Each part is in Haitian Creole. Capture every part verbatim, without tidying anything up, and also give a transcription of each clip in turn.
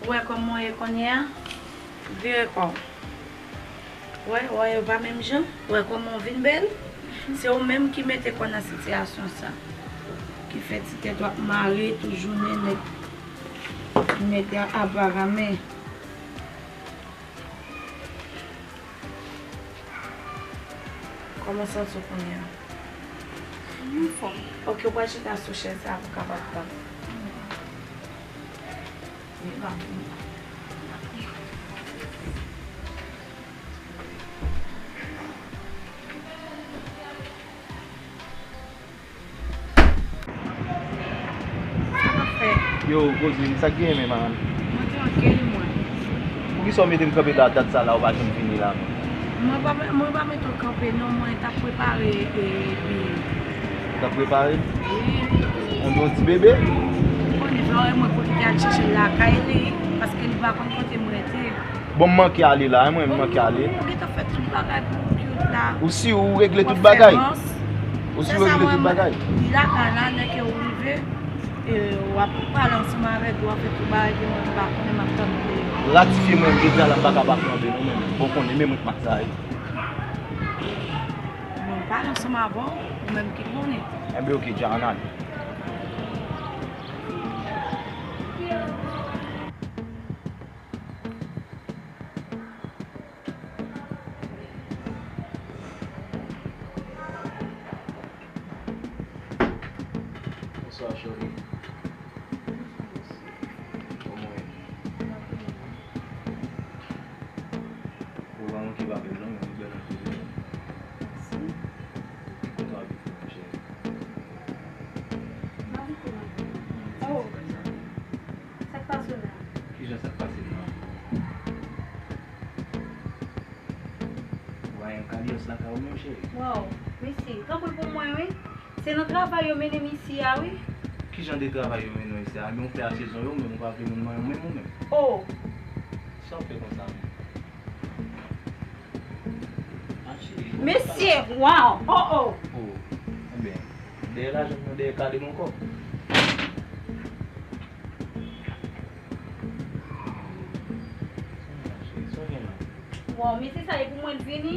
Ou wè kòman w ye kounye a? Vire kò w. Wè, wè, yo pa menm jan. Wè kòman w vin bèl? Se ou menm ki mete kò w nan sitiyasyon sa. Ki fè ti tèt w ap mare tout jounen nèt. Nèt a ap vagame. Kòman w santi w kounye a? M anfòm. Ok, ou pral chita sou chèz sa pou w kapab pale. Sa w ap fè? Yo, Roseline, sa k genyen menm, man? Mwen trankil, mwen. Poukisa w mete m kanpe la dat sa la, ou pa janm vini la menm? Mwen pa, mwen pa mete w kanpe, non, mwen t ap prepare, e, biyè. Ou t ap prepare? Wi. Yon, yon ti bebe? Ou konnen, frè mwen, kote ki al chèche l lakay li, paske li pa konn kote mwen rete. Bon, m manke ale la, wi, mwen, m manke ale. Ou gentan fè tout bagay pou w cute la. Ou si ou regle tout bagay? Ou si ou regle tout bagay? Li lakay la, lè ke ou rive, e, w ap pale ansanm avèk li, w ap fè tout bagay ke mwen m pa konnen, m ap tande. Ratifye mwen, jodi a la, m pa ka pa flanbe, non, men. Bon, konnen, men mwen k mak sa ye. Mwen m pale ansanm avè w, ou menm ki konnen. Enben, ok, dja, ann ale. Bonswa, cheri. Kòman w ye? Ou pa manke pa bèl non, men ou bèl anpil wi. Mèsi. Kote w abite, mon cheri? M abite nan... Oh! Sa k pase w la? Kijan sa k pase m la? Ou pa gen kalyans lakay ou menm, cheri? Waw, mèsi. Tanpri pou mwen, wi. Se nan travay yo mennen m isi a, wi. Ki jan de travay yo mennen w isi a? Ebyen, ou fè a sezon yo, men ou pa vle moun manyen w menm ou menm. Oh! Sa w fè konsa menm? Ah, cheri, mesye, waw! Oh, oh! Oh, enben, dèyè lajan m nan dèyè kale m ankò. Sa w gen la? Waw, mesye, sa e pou mwen l vini?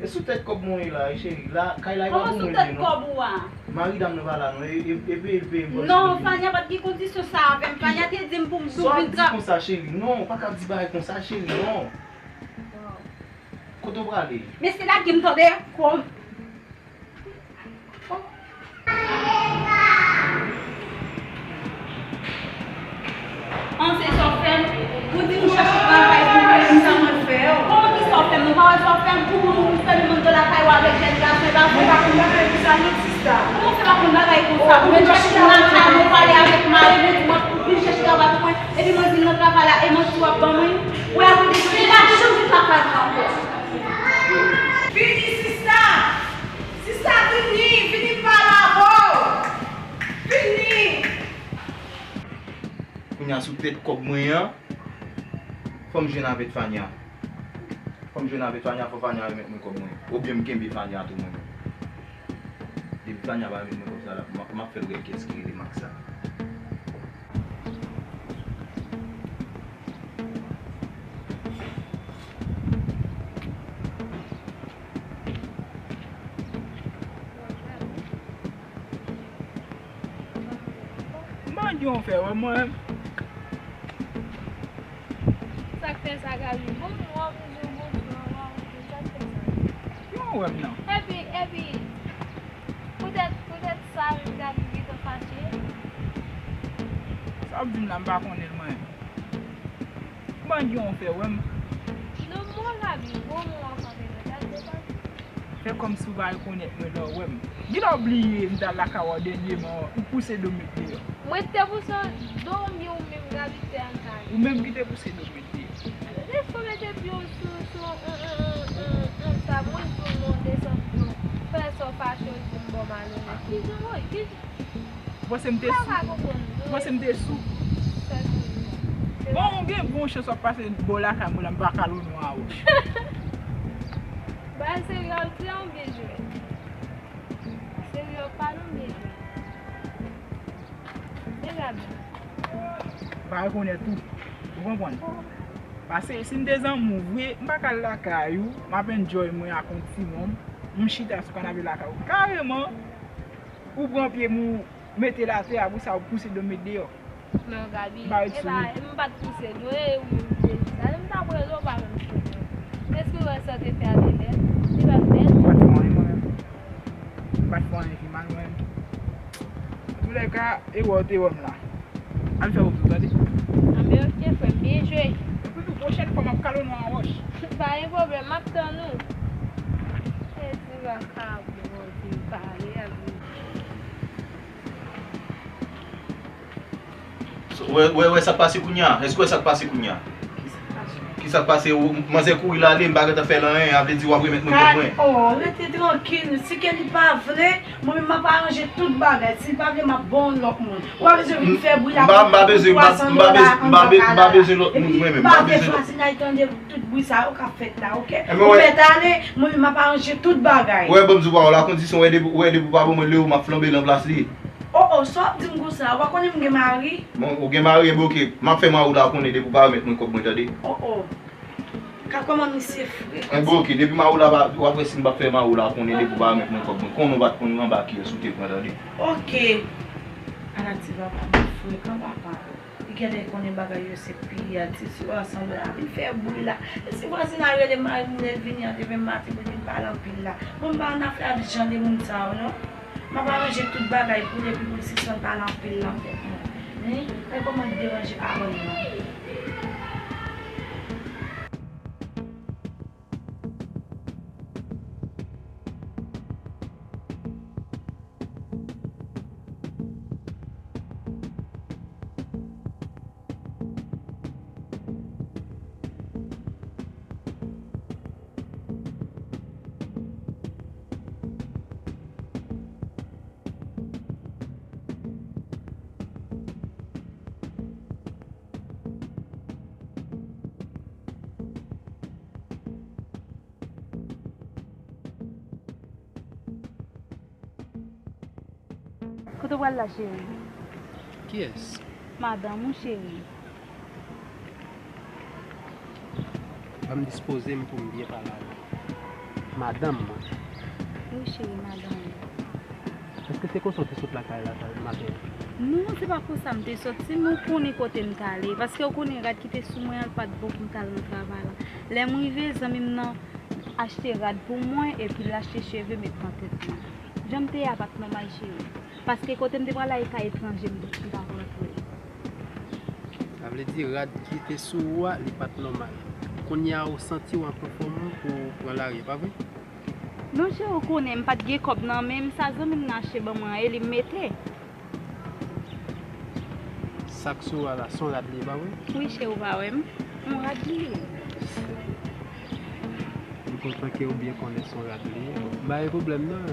E sou tèt kòb mwen ye la, cheri. La, kay la, e pa pou mwen li ye, non. Kòman sou tèt kòb ou a? Mari dam nan pa la, non. E, e, e peye l peye m. Non, Fania pa t gen kondisyon sa avè m. Fania te di m pou m vin travay. Sa w ap di konsa, cheri? Non, ou pa ka di bagay konsa, cheri, non. Kote w prale? Mesye, lage m tande. Kòm An se sa w fè m? Ou di m chèche travay pou mwen, sa mwen fè w? Kòman ki sa w fè m? Nou pa wè sa w fè m? Ou konn ou fè demann de lakay ou avèk jèn gason, e pa vre? Mwen pa konn bagay pou sa non, sista. Kòman w fè pa konn bagay konsa? Mwen chèche nan lakay mwen, pale avèk mari mwen, di mwen pou vin chèche travay pou mwen, epi mwen vin nan travay la, e manti w ap ban mwen? Ou wè akote de sa, m pa janm vin lakay mwen ankò. Vini, sista! Sista, vini, vini m pale avè w! Vini! Kounye a sou tèt kòb mwen an, fò m jwenn avèk Fania. Fò m jwenn avèk Fania, fò Fania remèt mwen kòb mwen. Oubyen m kenbe Fania tou mwen menm. Depi Fania pa remèt mwen kòb sa la, m ap, m ap fè l wè kiyès ki rele Max sa. Mwen di yon fè wè mwen. Sa k fè sa, Gaby? Bon, w ap di w bon, w ap di sa k fè sa. Yo wè m nan. Epi, epi, poutèt, poutèt sa menm, Gaby gentan fache. Sa w ap di m la, m pa konnen l mwen. Ban di yon fè wè m. Non, mwen Gaby, bon, mwen ap antre nan gade pa. Fè kòmsi w pa rekonèt mwen lè w wè m. Genlè w bliye m t al lakay w dènyèman, ou pouse do m met deyò. Mwen te pouse do m, ou menm Gaby te al kay. Ou menm ki te pouse do m met deyò. Defen mete pye w sou, sou, on, on, on, on, on tab, mwen di w non, desann pye w. Fè sa w fache w di m bon malonèt. Kijan, woy, kijan? Ou panse m te sou? Ou panse m te sou? Bon, ou gen bon chans w ap pase bò lakay mwen la, m pa ka lòt non a ou. Ba serye w di a oubyen jwèt? Serye w pale oubyen jwèt? Degaje. pa rekonèt ou. Ou konprann? Paske si m te zanmi w vre, m pa ka al lakay ou, m ap enjoy mwen ak yon timoun, m chita sou kanape lakay ou. Kareman, ou pran pye m ou mete l atè, apre sa ou pouse do m met deyò. Non, Gaby, m pa ret sou ou. M pa t pouse do, e ou menm ki te di sa. M t ap rele w pa menm sou mwen. Èske w wè sa w te fè a te bèl? Li pa t bèl? M pa t fè anyen mwen menm. M pa t fè anyen ki mal mwen menm. Antoulèka, e wè w te wè m la. Al fè wòb tou, tande? Anben, oke, frè m, byen jwe. Epi tou, pwochèn fwa, m ap kalonnen w an wòch. Pa gen pwoblèm, m ap tann ou. E ti vakabon, ti pale avè m. Wè, wè, wè sa k pase kounye a? Èske w wè sa k pase kounye a? Ki sa k pase? Ou, manzè kouri l ale, m pa gentan fè l anyen, a vle di w ap remèt mwen kòb mwen. Oh, rete trankil. Si ke li pa vle, mwen menm m ap aranje tout bagay. Si li pa vle, m ap ba yon lòt moun. Ou pa bezwen vin fè bri la pou twa san dola. M pa, m pa bezwen, m pa, m pa bezwen, m pa be-, m pa bezwen lòt moun mwen menm, m pa bezwen lòt. Epi pa fè Francine al tande tout bri sa yo k ap fèt la, oke? Ou mèt ale, mwen menm m ap aranje tout bagay. Wè, ban m di w pawòl la, kondisyon, wè depi, wè depi w pa ban mwen Leo, m ap flanbe nan plas li. Oh, oh, sa w ap di m konsa? Ou pa konnen m gen mari? Bon, ou gen mari, enben oke. M ap fè mari w la konnen depi w pa remèt mwen kòb mwen, tande? Oh, oh. Ka kòman misye fre. Enben oke, depi mari w la pa, w ap wè si m p ap fè mari w la konnen depi w pa remèt mwen kòb mwen. Konnen w pa t konn anba kiyès ou te pran, tande? Oke. Ala ti papa, m frekan papa. Li genlè konnen bagay yo se piya, ti sou ansanm la, vin fè bri la. E si vwazin la rele mari m lè l vini an demen maten pou l vin pale anpil la. Bon, m pa annafè ak jan de moun sa yo, non. M ap aranje tout bagay pou li epi pou l sispann pale anpil nan tèt mwen. Wi, men kòman l deranje pawòl mwen. Kote w pral la, cheri? Kiyès? Madanm ou, cheri. Ban m dispoze m pou m byen pale avè w. Madanm mwen. Wi, cheri, madanm ou. Èske se konsa w te sot lakay la maten an? Non, se pa konsa m te sòti, men w konnen kote m t ale. Paske w konnen rad ki te sou mwen an, l pa t bon pou m t al nan travay la. Lè m rive, zanmi m nan achte rad pou mwen, epi l achte cheve met nan tèt mwen. Jan m te ye a pa t nòmal, cheri. Paske kote m te pral la, e kay etranje m te, m t ap rantre. Sa vle di rad ki te sou ou a, li pa t nòmal. Kounye a, ou santi w an konfòm pou w pran lari, pa vre? Non, cheri, ou konnen, m pa t gen kòb nan men m, sa zanmi m nan achte ban mwen an, e li m mete. Sa k sou ou a la, se yon rad li ye, pa vre? Wi, cheri, ou pa wè m? Yon rad li ye. M kontan ke ou byen konnen se yon rad li ye. M pa gen pwoblèm, non.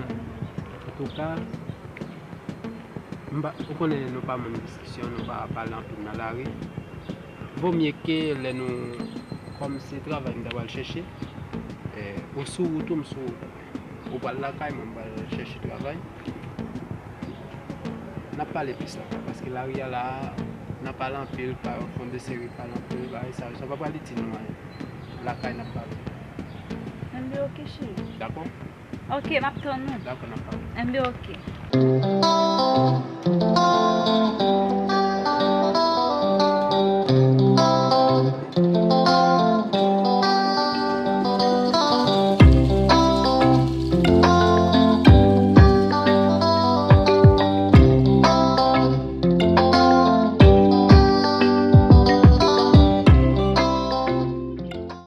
Antouka, m pa, ou konnen nou pa moun diskisyon, nou pa pale anpil nan lari. Vo mye ke lè nou, kòm se travay m ta pral chèche, eh, ou sou wout ou, m sou wout. Ou pral lakay mwen, m pral chèche travay. N ap pale plis lakay, paske lari a la, n ap pale anpil, pa fon de seri, pale anpil, bagay sa yo, sa pa pral itil nou anyen. Lakay n ap pale. Enben, oke, cheri. Dakò? Oke, m ap tann ou. Dakò, n ap pale. Enben, oke.